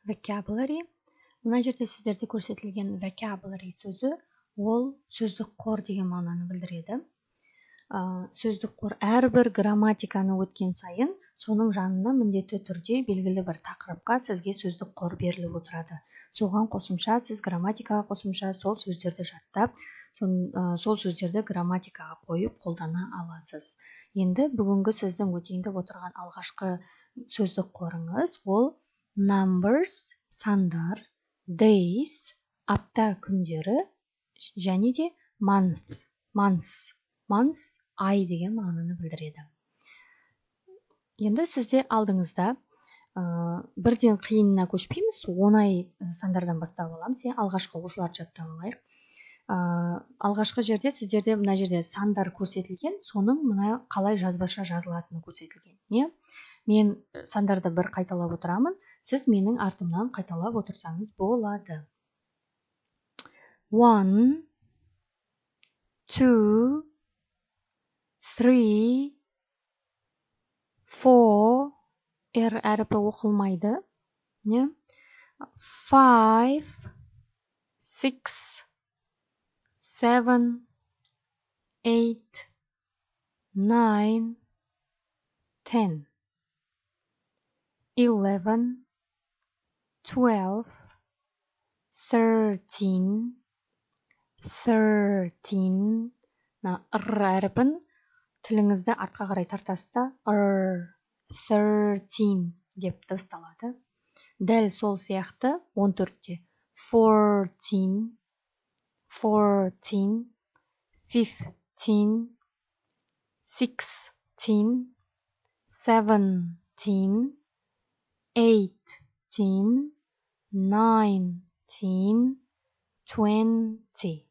Vocabulary. Мына жерде сіздерде көрсетілген vocabulary сөзі ол сөздік қор деген мағынаны білдіреді. Сөздік қор әрбір грамматиканы өткен сайын соның жанына міндетті түрде белгілі бір тақырыпқа сізге сөздік қор беріліп отырады. Соған қосымша сіз грамматикаға қосымша сол сөздерді жаттап, сол сөздерді грамматикаға қойып қолдана аласыз. Енді бүгінгі сіздің өтейін деп отырған алғашқы сөздік қорыңыз ол numbers, сандар, days, апта күндері және де month, months, months, ай деген мағынаны білдіреді. Енді сізде алдыңызда бірден қиынына көшпейміз, оңай сандардан бастап аламыз, иә, алғашқы осыларды жаттап алайық. Алғашқы жерде сіздерде мына жерде сандар көрсетілген, соның мына қалай жазбаша жазылатыны көрсетілген, иә. Мен сандарды бір қайталап отырамын, сіз менің артымнан қайталап отырсаңыз болады. 1, 2, 3, 4, R әріпі оқылмайды, не? 5, 6, 7, 8, 9, 10, 11, 12, 13, 13. Мына р әріпін тіліңізді артқа қарай тартасыз да, р, 13 деп дыбысталады. Дәл сол сияқты 14-те 14, 14, 15, 16, 17, 18, 19, 20.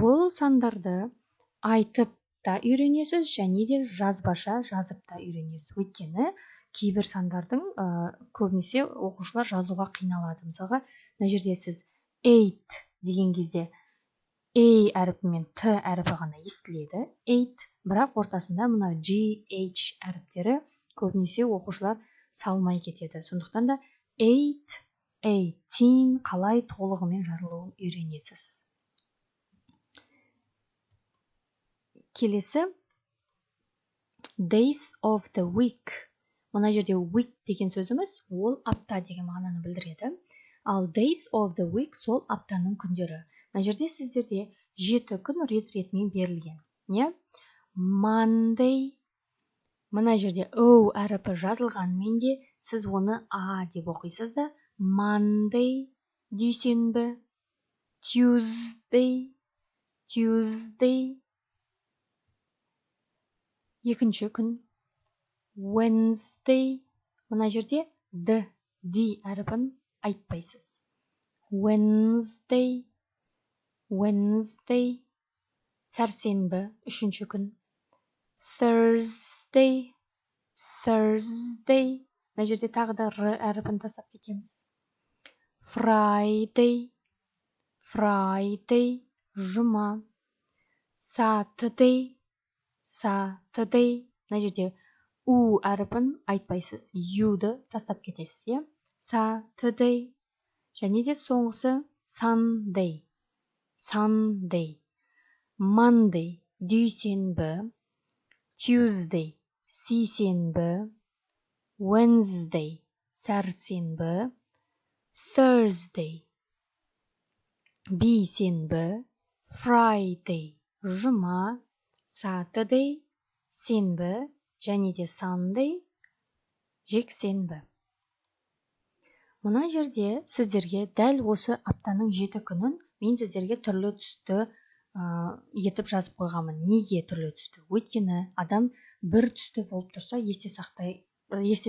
Бұл сандарды айтып та үйренесіз және де жазбаша жазып та үйренесіз. Өйткені кейбір сандардың көбінесе оқушылар жазуға қиналады. Мысалға, мына жерде сіз 8 деген кезде A әрпі мен Т әрпі ғана естіледі, 8, бірақ ортасында мына G, H әріптері көбінесе оқушылар салмай кетеді. Сондықтан да 8, 18 қалай толығымен жазылуын үйренесіз. Келесі days of the week. Мына жерде week деген сөзіміз ол апта деген мағынаны білдіреді. Ал days of the week сол аптаның күндері. Мына жерде сіздерде 7 күн рет-ретімен берілген. Не? Monday. Мына жерде O әріпі жазылғанмен де сіз оны А деп оқисыз да. Monday, дүйсенбі, Tuesday, Tuesday, екінші күн, Wednesday. Мына жерде D, D әріпін айтпайсыз. Wednesday, Wednesday, сәрсенбі, үшінші күн. Thursday, Thursday. Мына жерде тағы да R әріпін тастап кетеміз. Friday, Friday, жұма. Saturday, Saturday. Мына жерде U әріпін айтпайсыз, U-ды тастап кетесіз, иә? Saturday. Және де соңғысы Sunday, Sunday. Monday, дүйсенбі, Tuesday, сейсенбі, Wednesday, сәрсенбі, Thursday, бейсенбі, Friday, жұма, Saturday, сенбі және де Sunday, жексенбі. Мына жерде сіздерге дәл осы аптаның 7 күнін мен сіздерге түрлі түсті етіп жазып қойғанмын. Неге түрлі түсті? Өйткені адам бір түсті болып тұрса есте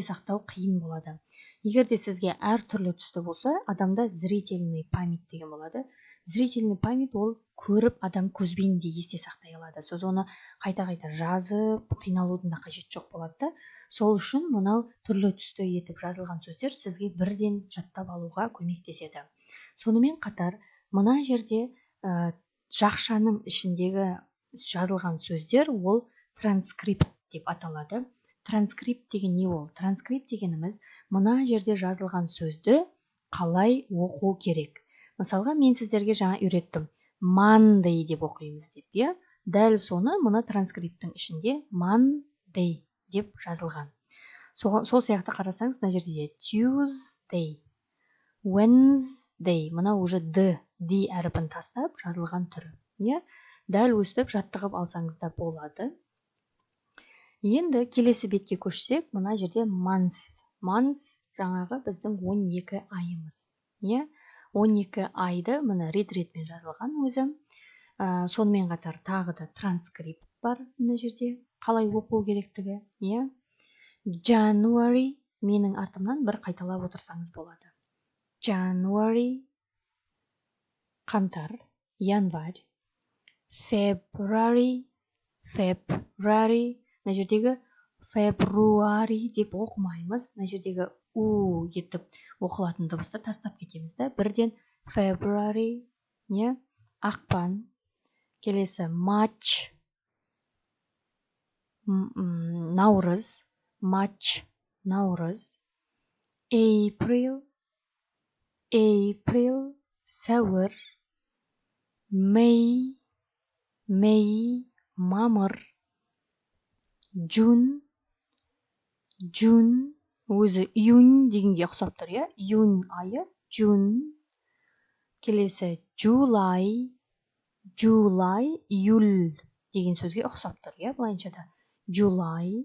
сақтау қиын болады. Егер де сізге әр түрлі түсті болса, адамда зрительный память деген болады. Зрительный память ол көріп, адам көзбен де есте сақтай алады. Сіз оны қайта-қайта жазып қиналудың да қажеті жоқ болады да. Сол үшін мынау түрлі түсті етіп жазылған сөздер сізге бірден жаттап алуға көмектеседі. Сонымен қатар мына жерде жақшаның ішіндегі жазылған сөздер ол транскрипт деп аталады. Транскрипт деген не ол? Транскрипт дегеніміз Мына жерде жазылған сөзді қалай оқу керек? Мысалға, мен сіздерге жаңа үйреттім, Monday деп оқимыз деп, иә. Дәл соны мына транскрипттің ішінде Monday деп жазылған. Сол сияқты қарасаңыз, мына жерде Tuesday, Wednesday, мына уже д, д әрпін тастап жазылған түрі, иә. Дәл өстіп жаттығып алсаңыз да болады. Енді келесі бетке көшсек, мына жерде month. Month жаңағы біздің 12 айымыз, иә. 12 айды міне рет ретімен жазылған өзі. Сонымен қатар тағы да транскрипт бар мына жерде, қалай оқу керектігі, иә. January, менің артымнан бір қайталап отырсаңыз болады. January, қаңтар, январь. February, February. Мына жердегі фебруари деп оқымаймыз, мына жердегі у етіп оқылатын дыбысты тастап кетеміз да, бірден February, не, ақпан. Келесі March, наурыз, March, наурыз. April, April, сәуір. May, May, мамыр. June, June, өзі июнь дегенге ұқсап тұр, иә, июнь айы, June. Келесі July, July, июль деген сөзге ұқсап тұр, иә, былайынша да, July.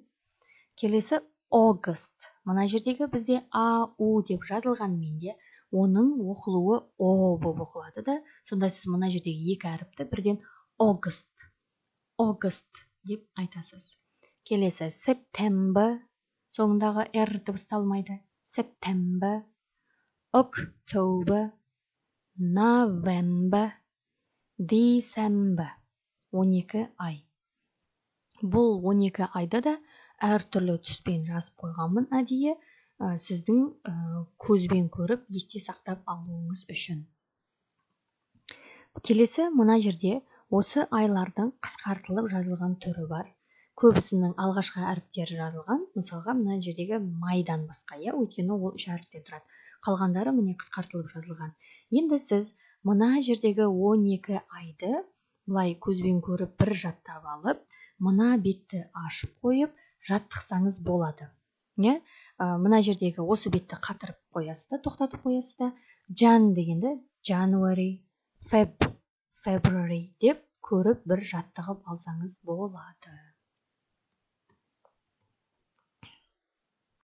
Келесі August. Мына жердегі бізде а, у деп жазылғанымен де, оның оқылуы о болып оқылады да. Сонда сіз мына жердегі екі әріпті бірден August, August деп айтасыз. Келесі September, соңындағы р дыбысталмайды, September. October, November, December. 12 ай. Бұл 12 айды да әртүрлі түспен жазып қойғанмын әдейі, сіздің көзбен көріп, есте сақтап алуыңыз үшін. Келесі мына жерде осы айлардың қысқартылып жазылған түрі бар. Көбісінің алғашқы әріптері жазылған, мысалға, мына жердегі майдан басқа, иә, өйткені ол үш әріптен тұрады. Қалғандары, міне, қысқартылып жазылған. Енді сіз мына жердегі 12 айды былай көзбен көріп, бір жаттап алып, мына бетті ашып қойып жаттықсаңыз болады, иә. Мына жердегі осы бетті қатырып қоясыз да, тоқтатып қоясыз да, Jan дегенді January, Feb, February деп көріп, бір жаттығып алсаңыз болады.